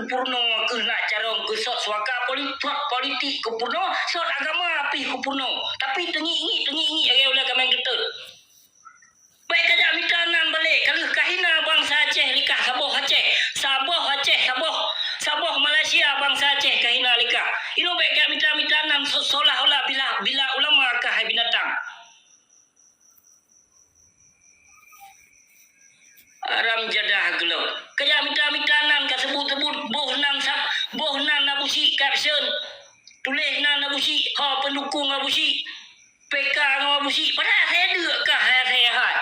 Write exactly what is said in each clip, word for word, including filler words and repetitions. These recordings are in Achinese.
Peurunoe keuh nak carông keu sot suaka poli-, sot politik keu peurunoe, sot agama pih keu peurunoe. Tapi teungiek-ngiek, teungiek-ngiek lagèe ulèe kaméng geutot. Bèk kajak mita nan balek, ka lheueh kahina bansa Aceh lé kah, saboh Aceh, saboh Aceh, saboh, saboh Malaysia bansa Aceh kahina lé kah. Inoe bèk kajak mita-mita nan se-, seolah-olah bila, bila ulama kah hai binatang. Haram jadah geulok. Kajak mita-mita nan, kaseubut-seubut boh nan sab-, boh nan Abusyik caption. Tuléh nan Abusyik, ho peundukong Abusyik. P K ngon Abusyik, padahai asèe deuk kah, asèe hai.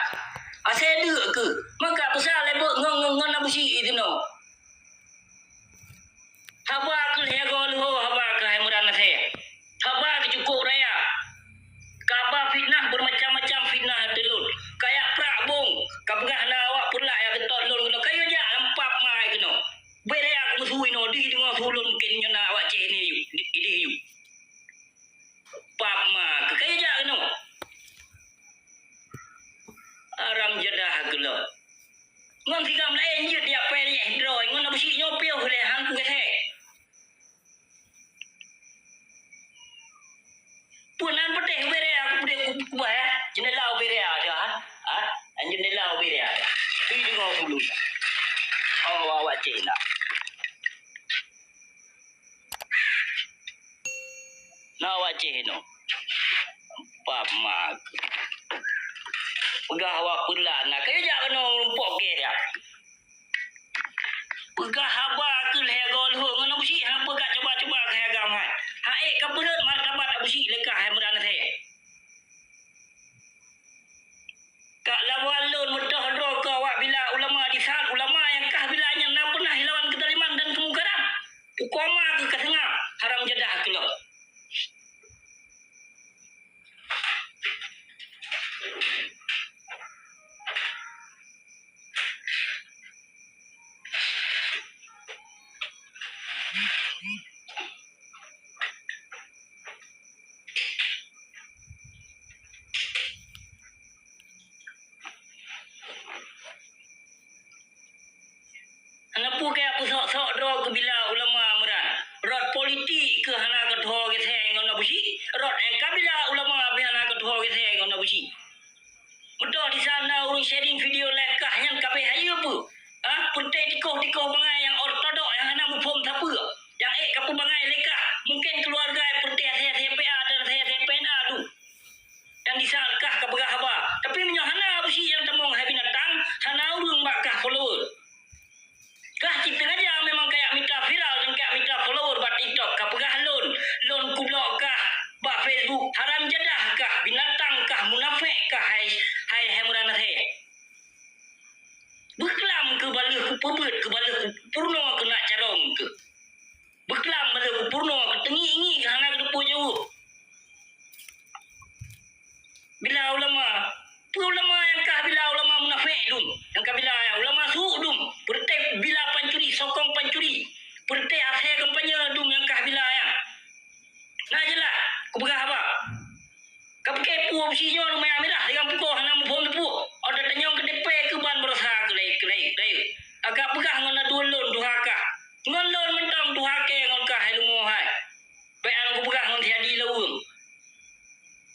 Asèe deuk keuh. Maka peusah lé beuet ngon, ngon, ngon Abusyik inoe. Haba keuh lhèe goe leuho, haba keuh hai meuran asèe. Haba keuh cukôp raya. Kaba fitnah, beumacam-macam fitnah ateueh lôn. Kajak prak bông, kapeugah na awak peureulak nyang geutot lôn keunoe. Kayue jak lam pap ma keunoe. Bèk raya keumeusui noe, di deungoe su lôn kén nyoe na awak céh ni yue, di, di yue. Pap ma keuh, kayue jak keunoe. Haram jadah keuh lôn. Ngon sigam laén jeuet jak pèe lhèe droe, ngon Abusyik nyoe piôh lé han kugasèe. Peue nan peutéh ubé raya, aku peutéh ku-, kubah, ya. Jeundela ubé raya ada, ha? Ha? Jeundela ubé raya ada. Tui deungoe dulu. Oh, awak céh na. Na awak céh no. Pap mak. Peugah awak peureulak na. Kayue jak keunoe rumpok kèe ya. Peugah haba keuh lhèe goe leuho ngon Abusyik, hana peue ka cuba-cuba keuh agam hai. Hai ka peureut martabat Abusyik lé kah hai meuran asèe. Ka lawan lôn meutoh droe keu awak bila ulama di saat ulama nyang kah bila nyan na peunah ilawan keuzaliman dan keumungkaran. Ukoma keuh ka seungab, haram jadah keuh lôn. Hana peue kajak peusok-sok droe keu bila ulama meuran. Rot politik keuh hana keutho geuthée ngon Abusyik, rot nyang ka bila ulama pih hana keutho geuthée ngon Abusyik. Beutôi di sana ureuëng sharing video live kah nyan ka abéh hayeue peue? Ah, peureutée tikoh-tikoh bangai nyang ortodok nyang hana muphom sapeue, nyang ék ka peubangai lé kah, mungken keuluwarga peureutée asée-asée P A dan asée-asée P N A tu. Nyang di saat kah ka peugah haba. Tapi meunyoe hana Abusyik nyang tamong hai binatang, hana ureuëng bak kah follower. Kah cit teungaja memang kajak mita viral dan kajak mita follower bak TikTok, ka peugah lôn, lôn kublok kah bak Facebook, haram jadah kah, binatang kah, munafék kah, hai, hai, hai meunan asée. Beuklam keu baleueh kupeubeuet, keu baleueh kupeurunoe keunak carông keuh. Beuklam baleueh kupeurunoe keu teungiek-ngiek keuh hana keuteupeu jaweueb. Bila ulama, peue ulama nyang kah bila ulama munafék dum, nyang ka bila ulama su dum, peureutée bila pancuri, sokong pancuri, peureutée asée kampanye dum nyang kah bila nyan. Na jeulaih kupeugah haba. Ka pike peue beusi nyoe rumoh mirah, sigang pukoe hana muphom teupeu. Oda tanyong keu teupée keu ban beurasa keu laén, keu laén, laén. Agak peugah ngon adu lôn tuha kah. Ngon lôn mantong tuha kée ngon kah hai lumoe hai. Bék an kupeugah ngon siadi laweueng.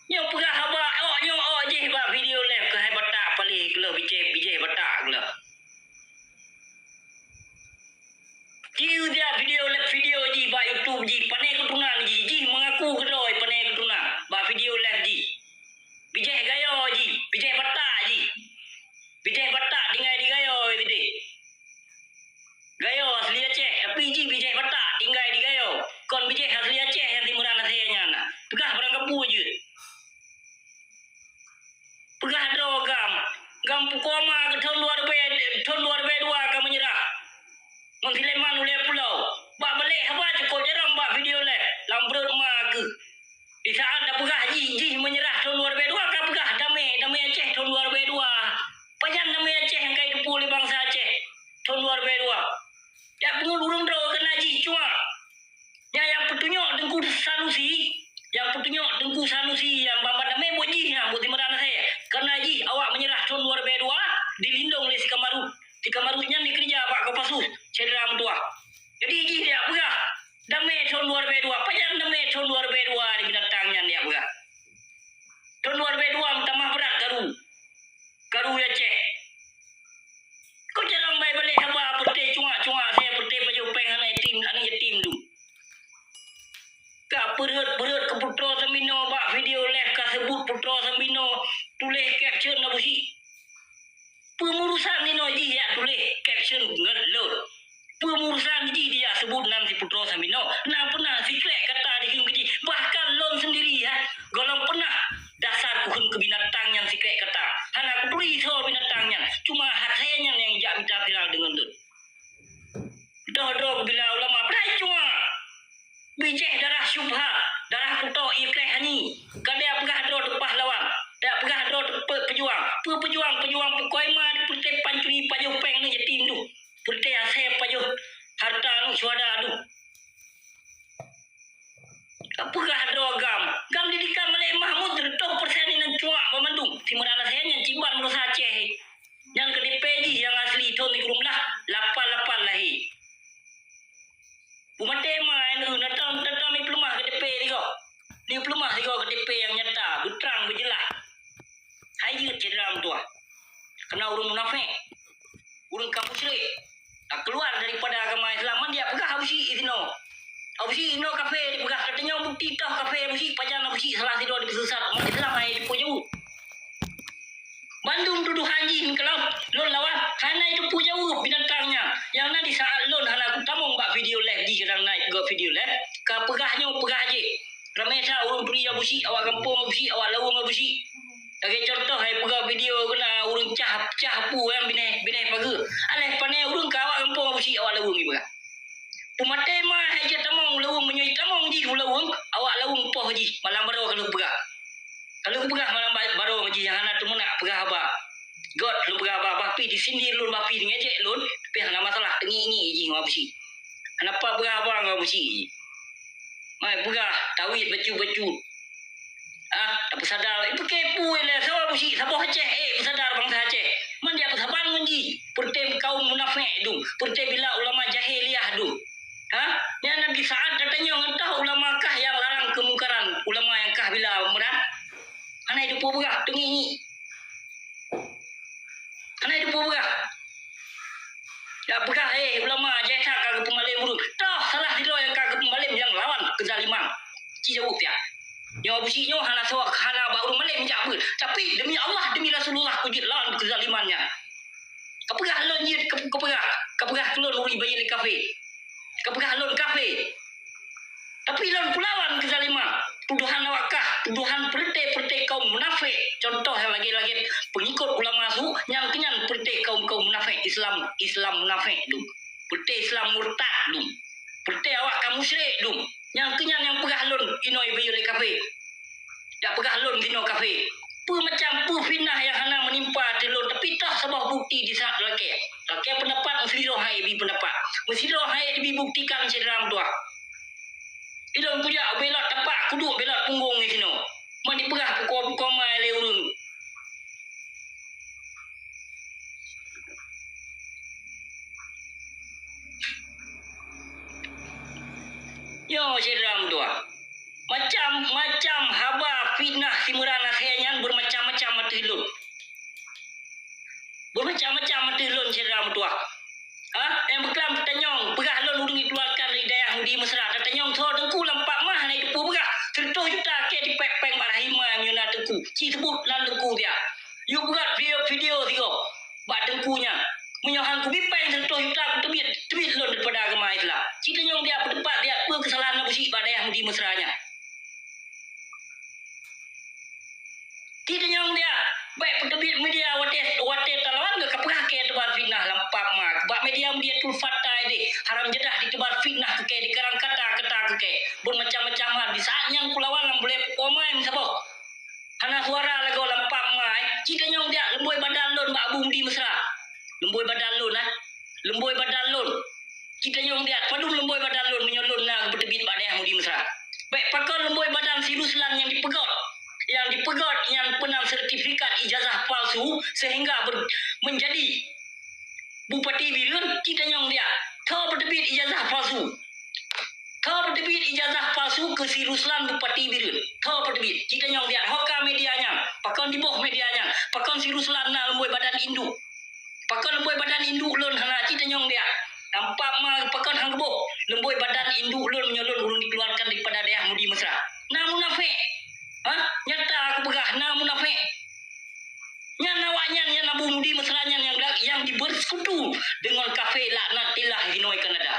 Nyoe peugah haba, ôk nyoe ôk jih bak video live keuhai Batak paléh keuloh, bijéh, bijéh Batak keuloh. Jieu dia video live, video jih bak YouTube jih, pané keutunan jih, jih meungaku keudroe pané keutunan bak video live jih. Bijéh gayo jih, bijéh Batak jih. Bijéh Batak tinggai di gayo sideh. Gayo asli Aceh, tapi jih bijéh Batak tinggai di gayo. Kon bijéh asli Aceh nyang timeuran asée nyan na. Peugah barang kapeue jeuet. Peugah droe gam, gam pukoe ma keu thon dua ribée, thon dua ribée dua ka meunyeurah. Ngon Sulaiman ulée pulo. Bak balek haba cukôp jarang bak video lé, lam brot ma keuh. Di saat na peugah jih, jih meunyeurah thon dua ribée dua, ka peugah damé, damé Aceh thon dua ribée dua. Pajan damé Aceh nyang ka jiteupeue lé bansa Aceh thon dua ribée dua? Jak peungeut ureuëng droe keunan jih cuma. Nyan nyang peutunyok Teungku Sanusi, nyang peutunyok Teungku Sanusi nyang ban-ban damé buet jih nyan, buet timeuran asée. Keunan jih awak meunyeurah thon dua ribée dua, dilindong lé si Kamarut. Si Kamarut nyan dikeureuja bak Kopassus, syedara meutuwah. Jadi jih jak peugah, damé thon dua ribèe dua. Pajan damé thon dua ribèe dua di binatang nyan jak peugah. Thon dua ribèe dua meutamah brat karu. Karu Aceh. Kok jarang bai balek haba peureté cuak-cuak asèe peureté pajoh pèng aneuk yatim, aneuk yatim tu. Ka peureuet-peureuet keu Putroe Sambinoe bak video live ka seubut Putroe Sambinoe tuléh caption Abusyik. Peue urusan inoe jih jak tuléh caption ngon lôn. Peue urusan jih dijak seubut nan si Putroe Sambinoe. Na peunah sikrek kata dikheun keu jih. Bahkan lôn sendiri, ha, gohlom peunah dasar kukheun keu binatang nyan sikrek kata. Hana kuturi soe binatang nyan. Cuma asèe nyan nyang jak mita viral deungon lôn. Doh droe bila ulama peudai cuma bijéh darah syubhat, darah kutok ié kreh hani. Ka dia peugah droe teuh pahlawan, dia peugah droe teuh pe-, peujuang. Peue peujuang? Peujuang pukoi ma di peureté pancuri pajoh pèng aneuk yatim tu. Peureté asèe pajoh harta aneuk syuhada tu. Ka peugah droe GAM. GAM didikan Malik Mahmud reutôh persen inan cuak banmandum. Simeuran asèe nyan ciban meurasa Aceh. Nyan K T P jih nyang asli thon sikureueng blah lapan lapan lahé. Peumaté ma, eh, neu, na tam, na tam ipeuleumah K T P sigoe. Ipeuleumah sigoe K T P nyang nyata, beutrang, beujeulaih. Hai jeuet syedara meutuah. Keureuna ureueng munafék, ureueng ka musyrik, ka keuluar daripada agama Islam, man dia peugah Abusyik sinoe. Abusyik sinoe kafé dipeugah, ka tanyong bukti toh kafé Abusyik, pajan Abusyik salah sidroe dipeuseusat umat Islam hai dipeujaweueb. Bandum tudohan jih keulôn, lôn lawan, hana jiteupeue jaweueb binatang nyan. Nyang na di saat lôn hana kutamong bak video live jih kadang na peugah video live, ka peugah nyoe peugah jih. Ramé that ureueng turi Abusyik, awak gampông Abusyik, awak laweueng Abusyik. Lagèe contoh hai peugah video keunan ureueng cah, cah peue nyang binéh, binéh pageue. Aléh pané ureueng ka awak gampông Abusyik, awak laweueng ipeugah. Peumaté ma hai jeuet tamong laweueng, meunyoe tamong jih u laweueng, awak laweueng poh jih malam baroe ka lheueh peugah. Ka lheueh peugah malam ba-, baroe jih nyang hana teumeunak peugah haba. Göt lôn peugah haba, bah pih disindir lôn, bah pih ngejek lôn, tapi hana masalah, teungiek-ngiek jih ngon Abusyik. Hana pat peugah haba ngon Abusyik jih. Mai peugah tawét bacut-bacut. Ah, tapeusadar, eh, peukeupue lé, saboh Abusyik, saboh Aceh, eh, peusadar bansa Aceh. Man dia peusaban ngon jih, peureté kaum munafék dum, peureté bila ulama jahiliyah dum. Ha? Nyan Nabi Sa'ad tatanyong, entah ulama kah nyang larang keumungkaran, ulama nyang kah bila meunan? Hana jiteupeue peugah, teungiek-ngiek. Hana jiteupeue peugah. Jak peugah, "Eh, ulama, jai that ka geupeumalém ureueng." Toh, salah sidroe nyang ka geupeumalém nyang lawan keuzaliman. Ci jaweueb siat. Nyoe Abusyik nyoe hana soe, hana bak ureueng malém jak beuet. Tapi demi Allah, demi Rasulullah, kujeuet lawan keuzaliman nyan. Ka peugah lôn jeuet, ka, ka peugah, ka peugah keu lôn ureueng ibayeue lé kafé. Ka peugah lôn kafé. Tapi lôn kulawan keuzaliman, tudohan awak kah, tudohan peureté-peureté kaum munafék. Contoh nyang lagèe-lagèe peungikot ulama su, nyang keunyan peureté kaum-kaum munafék, Islam, Islam munafék dum. Peureté Islam murtad dum. Peureté awak ka musyrik dum. Nyang keunyan nyang peugah lôn inoe ibayeue lé kafé. Jak peugah lôn sinoe kafé. Peue macam peue fitnah nyang hana meunimpa ateueh lôn, tapi toh saboh bukti di saat lakèe. Lakèe peundapat meusidroe hai bi peundapat. Meusidroe hai bi buktikan syedara meutuah. Ilôn kujak belot tapak, kuduek belot punggong di sinoe. Man dipeugah pukon-pukon mai lé ureueng. Nyoe syedara meutuah. Macam-macam haba fitnah simeuran asèe nyan beumacam-macam ateueh lôn. Beumacam-macam ateueh lôn syedara meutuah. Ha? Nyang beuklam tatanyong, peugah lôn ureueng ituakan dari dayah Mudi Mesra. Tatanyong soe teungku lam Pak Mah na jiteupeue peugah. Seureutôh juta kèe dipèk péng bak rahim ma meunyoe na teungku. Ci seubut nan teungku dia. Yue peugah video-video sigoe bak teungku nyan. Meunyoe han kubi péng seureutôh juta, kuteubiet, teubiet lôn daripada agama Islam. Ci tanyong dia peuteupat dia peue keusalahan Abusyik bak dayah Mudi Mesra nyan. Ci tanyong dia, bèk peuteubiet media watèe, watèe talawan geuh ka peugah kèe teubar fitnah lam Pak Mah. Bak media, media Tul Fatah deh, haram jadah diteubar fitnah keu kèe, dikarang kata-kata keu kèe. Beumacam-macam hal. Di saat nyan kulawan lam bulèe pukon mai meusaboh. Hana suara lagoe lam Pak Mah, eh. Ci tanyong dia, leumbôi badan lôn bak Abu Mudi Mesra. Leumbôi badan lôn, eh. Leumbôi badan lôn. Ci tanyong dia, padum leumbôi badan lôn meunyoe lôn na geupeuteubiet bak dayah Mudi Mesra. Bèk pakon leumbôi badan si Ruslan nyang dipeugöt. Nyang dipeugöt nyan peunan sertifikat ijazah palsu sehingga ber-, menjadi Bupati Bireuen, ci tanyong dia. Soe peuteubiet ijazah palsu ijazah palsu keu si Ruslan Bupati Bireuen. Tho peuteubiet, ci tanyong siat, ho ka media nyan, pakon diboh media nyan, pakon si Ruslan na leumbôi badan induk. Pakon leumbôi badan induk lôn hana ci tanyong siat. Nampak ma pakon han geuboh leumbôi badan induk lôn meunyoe lôn ureuëng dikeluarkan daripada dayah Mudi Mesra. Na munafék. Ha? Nyata aku peugah, na munafék. Nyan awaknyan, nyan Abu Mudi Mesra nyan nyang, nyang dibersekutu deungon kafé laknatillah di Kanada.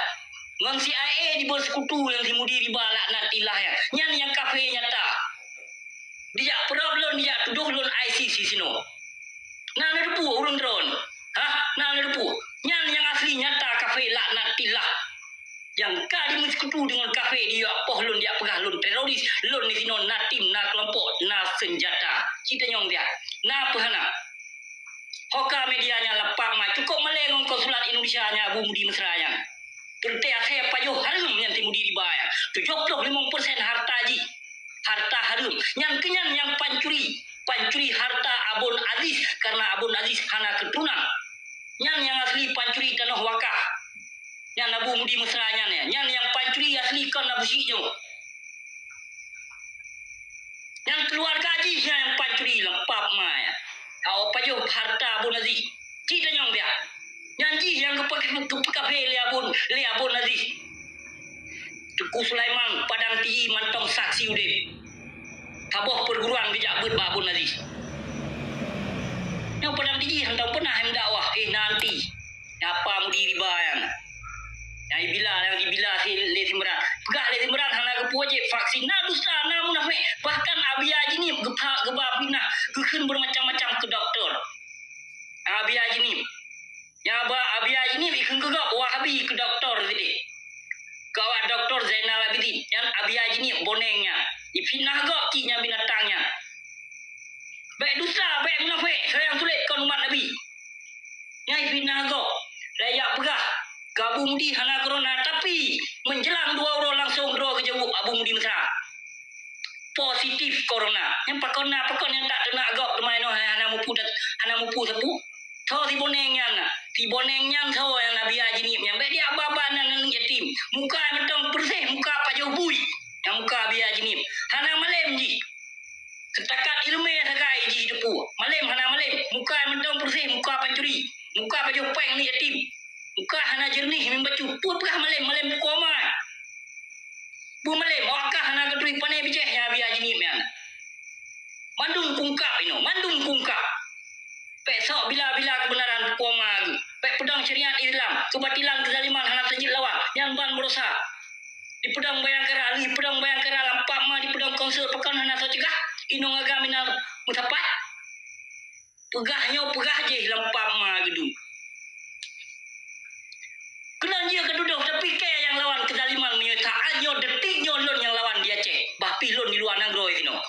Ngon C I A dibersekutu nyang si Mudi Riba laknatillah nyan. Nyan nyang kafé nyata. Dijak peurab lôn, dijak tudoh lôn ISIS sinoe. Na neuteupeue ureuëng droen? Hah? Na neuteupeue? Nyan nyang asli nyata kafé laknatillah. Nyang ka dimeusekutu deungon kafé, dijak poh lôn, dijak peugah lôn teroris, lôn disinoe na tim, na keulompok, na seunjata. Ci tanyong siat, na peue hana? Ho ka media nyan lapak ma, cukôp malée ngon konsulat Indonesia nyan Abu Mudi Mesra nyan. Teuntée asée pajoh hareuem nyan si Mudi Riba nyan. Tujoh ploh limong persen harta jih, harta hareuem. Nyan keuh nyan nyang pancuri, pancuri harta Abon Aziz, karena Abon Aziz hana keuturonan. Nyan nyang asli pancuri tanoh wakaf. Nyan Abu Mudi Mesra nyan, ya. Nyan nyang pancuri asli kon Abu Syik nyoe. Nyang keuluwarga jih nyan nyang pancuri lam pap ma, ya. Hao pajoh harta Abon Aziz. Ci tanyong siat. Nyan jih nyang geupeu-, geupeukafé lé Abon, lé Abon Aziz. Teungku Sulaiman Padang Tiji mantong saksi udeb. Saboh peuguruan geujak beuet bak Abon Aziz. Nyang Padang Tiji hana peunah meudakwah, eh, na anti. Nyapa Mudi Riba nyan. Nyang ibila, nyang ibila si lé Simran. Peugah lé Simran hana geupeuwajéb vaksin. Na dusta, na munafék. Bahkan Abiya Jeunieb geuba, geuba fitnah, geukheun beumacam-macam keu dokto. Abiya Jeunieb. Nyang ba Abiya Jeunieb ikheun keu gob Wahabi keu dokto sideh. Keu awak Dokto Zainal Abidin. Nyan Abiya Jeunieb boneng nyan. Ifitnah gob cit nyan binatang nyan. Bék dusta, bék munafék, soe nyang tuléh kon umat Nabi. Nyan fitnah gob. Lé jak peugah, keu Abu Mudi hana corona, tapi menjelang dua uroe langsong droe geujaweueb Abu Mudi Mesra. Positif corona. Nyan pakon na, pakon nyang tak teunak gob teuma inoe hana mupu, hana mupu sapeue. Tho si boneng nyan na. Si boneng nyan tho nyang Abiya Jeunieb nyan. Bék di aba-aba nan aneuk yatim. Muka mantong peureuseh, muka pajoh bui. Nyang muka Abiya Jeunieb. Hana malém jih. Seutakat ileumé sagai jih teupeu. Malém hana malém, muka mantong peureuseh, muka pancuri, muka pajoh péng aneuk yatim, muka hana jeureunih meubacut. Peue peugah malém, malém pukoma. Peue malém, awak kah hana geuturi pané bijéh nyang Abiya Jeunieb nyan. Mandum kungkap inoe, mandum kungkap. Bék sok bila-bila keubeunaran pukoma geuh. Bék peudong syariat Islam, keubatilan keuzaliman hana tajeuet lawan, nyan ban meudosa. Dipeudong Bayangkara, lheueh peudong Bayangkara lam pap ma dipeudong Kongsel, pakon hana soe cegah? Inong agam inan meusapat. Peugah nyoe, peugah jih lam pap ma geudu. Keunan jih keu tudoh, tapi kée nyang lawan keuzaliman meunyoe saát nyoe, detik nyoe lôn nyang lawan di Aceh, bah pih lôn di luwa nanggroe sinoe.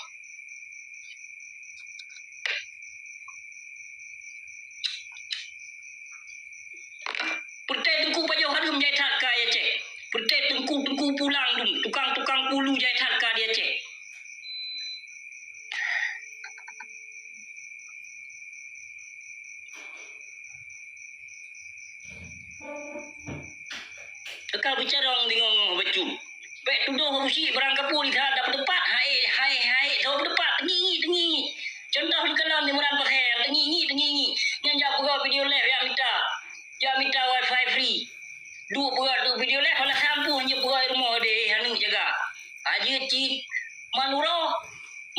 Peureté teungku pajoh hareuem jai that ka Aceh. Peureté teungku-teungku pulang dum, tukang-tukang pulu jai that ka di Aceh. Teuka beucarông deungon bacut. Bék tudoh Abu Syik barang kapeue di that dapat teupat, hai, hai, hai, tho teupat, teungieng-ngieng, teungieng-ngieng. Contoh di kalon di Meurantau Pasé, teungieng-ngieng, teungieng-ngieng. Nyan jak peugah video live, jak mita. Jak mita wifi free. Duek peugah tu video live, alah sampôh nyoe peugah rumoh deh, aneuk jaga. Ajeut cit, man uroe,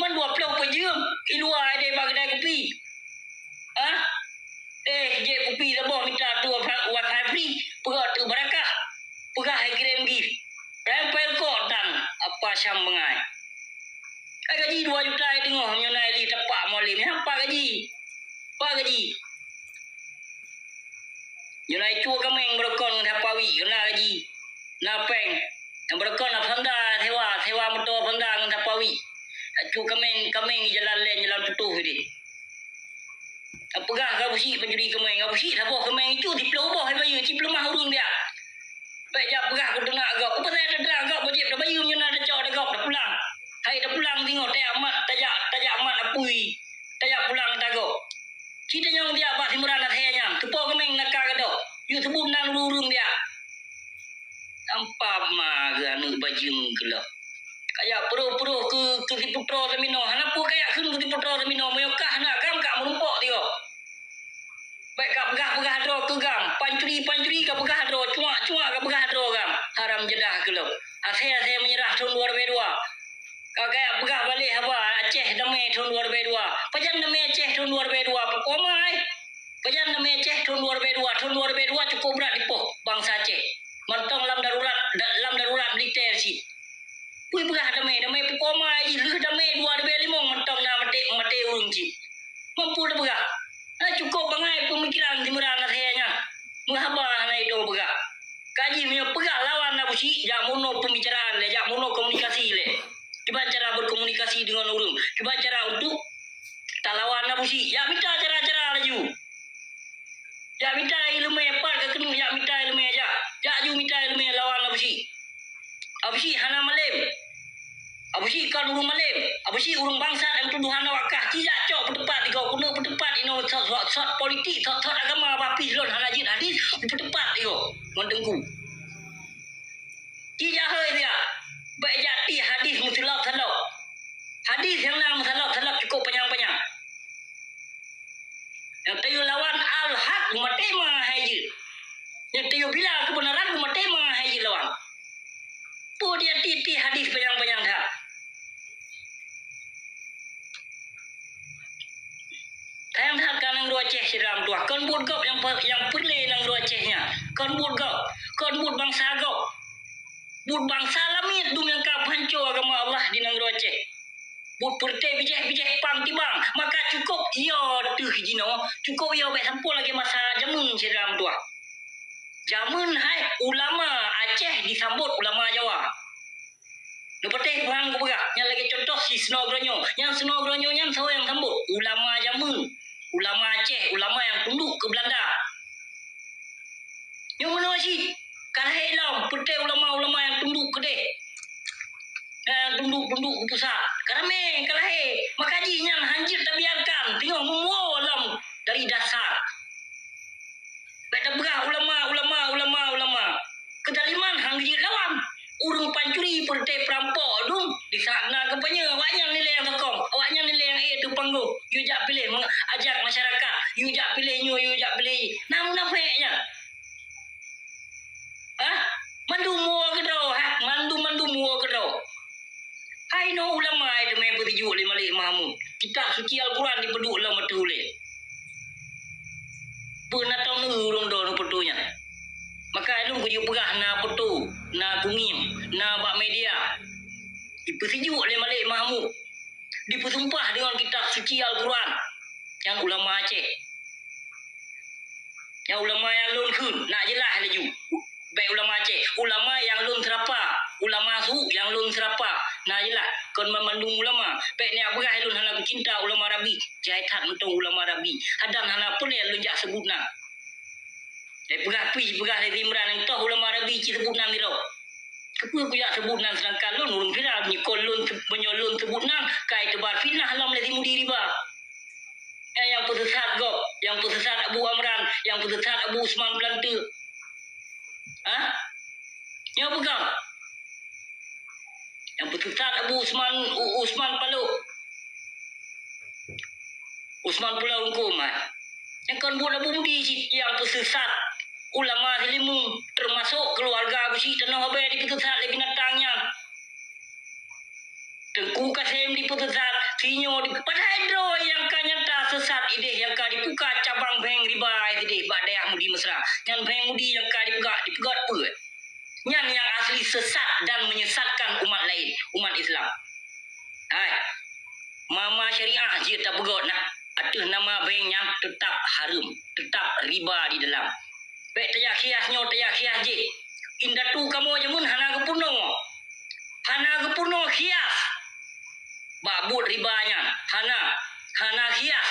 man dua ploh peuet jeuem, i luwa deh bak keudai kupi. Hah? Eh, jép kupi saboh mita tu wifi, wifi free, peugah tu barakah, peugah hai kirém gift. Rempel kok tan, apa syam bangai. Hai gaji dua juta ai teungoh, meunyoe na li tapak molem, nyan apa gaji? Apa gaji? Nyoe na icue kaméng beureukoh ngon sapawi, na gaji. Na péng. Nyang beureukoh na Honda sewa, sewa moto Honda ngon sapawi. Icue kaméng, kaméng jalan lén, jalan putôh deh. Peugah keu Abu Syik pancuri kaméng. Abu Syik saboh kaméng icue siplôh boh ibayeue, cit peuleumah ureueng dia. Bék jak peugah keu teunak gob. Peue pasai teunak gob, wajéb tabayeue meunyoe na tacok gob, tapulang. Hai tapulang singoh, tajak mat, tajak, tajak mat apui, tajak pulang tagob. Ci tanyong biak bak simuran asèe nyan, teupo keuméng naka gadôh, yue seubut nan ureueng-ureueng biak. Tampak ma geuh aneuk bajeueng keuloh. Kajak peuroh-peuroh keu, keu si putroe Saminoe. Hana peue kajak kheun keu si putroe Saminoe. Meunyoe kah aneuk agam ka meurumpok tigoe. Bèk ka peugah-peugah droe keu gam. Pancuri-pancuri ka peugah droe. Cuak-cuak ka peugah droe gam. Haram jadah keuloh. Asèe-asèe meunyeurah thôn dua ribèe dua. Ka kajak peugah balek haba Aceh damè thôn dua ribèe dua. Pajan damè Aceh thôn dua ribèe dua? Peukoh ma ai. Pajan damè Aceh thôn dua ribèe dua? Thôn dua ribèe dua cukôp brat dipoh bansa Aceh. Mantong lam darurat, da-, lam darurat militer cit. Peue peugah damè, damè peukoh ma ai jih, lheueh damè dua ribèe limong mantong na maté, maté ureueng cit. Mampu teupeugah. Na cukôp bangai peumikiran Zimran asèe nyan. Meuhaba hana itu peugah. Kaji meunyoe peugah lawan Abusyik, jak meunoe pembicaraan lé, jak meunoe komunikasi lé. Kiban cara berkomunikasi dengan ureueng. Kiban cara untuk talawan Abusyik. Jak mita cara-cara laju. Jak mita ileumèe, pat ka keuneuk jak mita ileumèe, jak. Jak ju mita ileumèe lawan Abusyik. Abusyik hana malém. Abusyik kon ureueng malém. Abusyik ureueng bangsat nyang tuduhan awak kah. Ci jak cok peuteupat tigoe, keuneuk peuteupat inoe sot, sot, sot politik, sot, sot agama, bah pih lôn hana jeuet hadis, peuteupat tigoe ngon teungku. Ci jak hôi siat. Bèk jak tiek hadis meuseulop-seulop. Hadis nyang na meuseulop-seulop cukôp panyang-panyang. Nyang tayue lawan al-haq, geumaté mangat hai jeuet. Nyang tayue bila keubeunaran, geumaté mangat hai jeuet lawan. Peue dia tiek-tiek hadis panyang-panyang that. Sayang that ka nanggroe Aceh syedara meutuwah. Kon buet gob nyang pe-, nyang peureulèe nanggroe Aceh nyan. Kon buet gob. Kon buet bansa gob. Buet bansa lamiet dum nyang ka peuhanco agama Allah di nanggroe Aceh. Buet peureté bijéh-bijéh pang tibang, maka cukôp yo teuh jinoe, cukôp yo bèk sampoe lagèe masa jameun syedara meutuwah. Jameun hai ulama Aceh disambot ulama Jawa. Neupatéh peue han kupeugah, nyan lagèe cuntoh si sinoe geuronyoe. Nyang sinoe geuronyoe nyan soe nyang sambot? Ulama jameun. Ulama Aceh, ulama nyang tunduk keu Beulanda. Nyoe meunoe cit, ka lahé lom peureté ulama-ulama nyang tunduk keudéh. Nyang tunduk-tunduk keu pusat. Ka ramé, ka lahé. Maka jih nyan hanjeuet tabiarkan, teungoh meumuwoe lom dari dasar. Bèk tapeugah ulama, ulama, ulama, ulama. Keuzaliman han geujeuet lawan. Ureueng pancuri peureté peurampok dum, di saat na kampanye, awaknyan ilèe nyang sokong, awaknyan ilèe nyang ék teuh panggong. Yue jak piléh meng-, ajak masyarakat, yue jak piléh nyoe, yue jak piléh jih. Na munafék nyan. Hah? Mandum woe keudroe, hah? Mandum-mandum woe keudroe. Hai nyoe ulama hai teumé peusijuek lé Malik Mahmud. Kitab suci Al-Quran dipeuduek lom ateueh ulèe. Peue na tom ureueng droeneuh peutu nyan. Maka lôn kujeuet peugah na peutu, na kungieng, na bak media. Dipeusijuek lé Malik Mahmud. Dipeusumpah deungon kitab suci Al-Quran. Nyan ulama Aceh. Nyang ulama nyang lôn kheun, nak jeulaih laju. Bèk ulama Aceh, ulama nyang lôn seurapa, ulama su nyang lôn seurapa. Nak jeulaih, kon banmandum ulama. Bèk neujak peugah lôn hana kucinta ulama Rabi. Jai that mantong ulama Rabi. Hadan hana peureulèe lôn jak seubut nan. Bèk peugah pih, peugah lé Imran, toh ulama Rabi ci seubut nan sidroe. Keupeue kujak seubut nan, seudangkan lôn ureueng viral, meunyoe kon lôn se-, meunyoe lôn seubut nan, ka iteubar fitnah lom lé si Mudi Riba. Nyan nyang peuseusat gob, nyang peuseusat Abu Amran, nyang peuseusat Abu Usman Peulanteu. Hah? Nyoe peugah. Nyang peuseusat Abu Usman, U-, Usman Paloh. Usman Pulo Rungkum, ah. Nyang kon buet Abu Mudi cit nyang peuseusat ulama Seulimeum, teumasok keuluwarga Abusyik Tanoh Abèe dipeuseusat lé binatang nyan. Teungku Kasem dipeuseusat, sinyoe di-, padahai droe nyang ka nyata seusat idéh nyang ka dibuka cabang bank riba sidéh bak dayah Mudi Mesra. Nyan bank Mudi nyang ka dipeugah, dipeugah peue? Nyan nyang asli sesat dan menyesatkan umat laén, umat Islam. Hai, ma-ma syariah jeuet tapeugöt na, ateueh nama bank nyan teutap hareuem, teutap riba di dalam. Bèk tajak khias nyoe, tajak khias jéh. Indatu kamoe jameun hana geupeurunoe. Hana geupeurunoe khias. Bak buet riba nyan, hana, hana khias.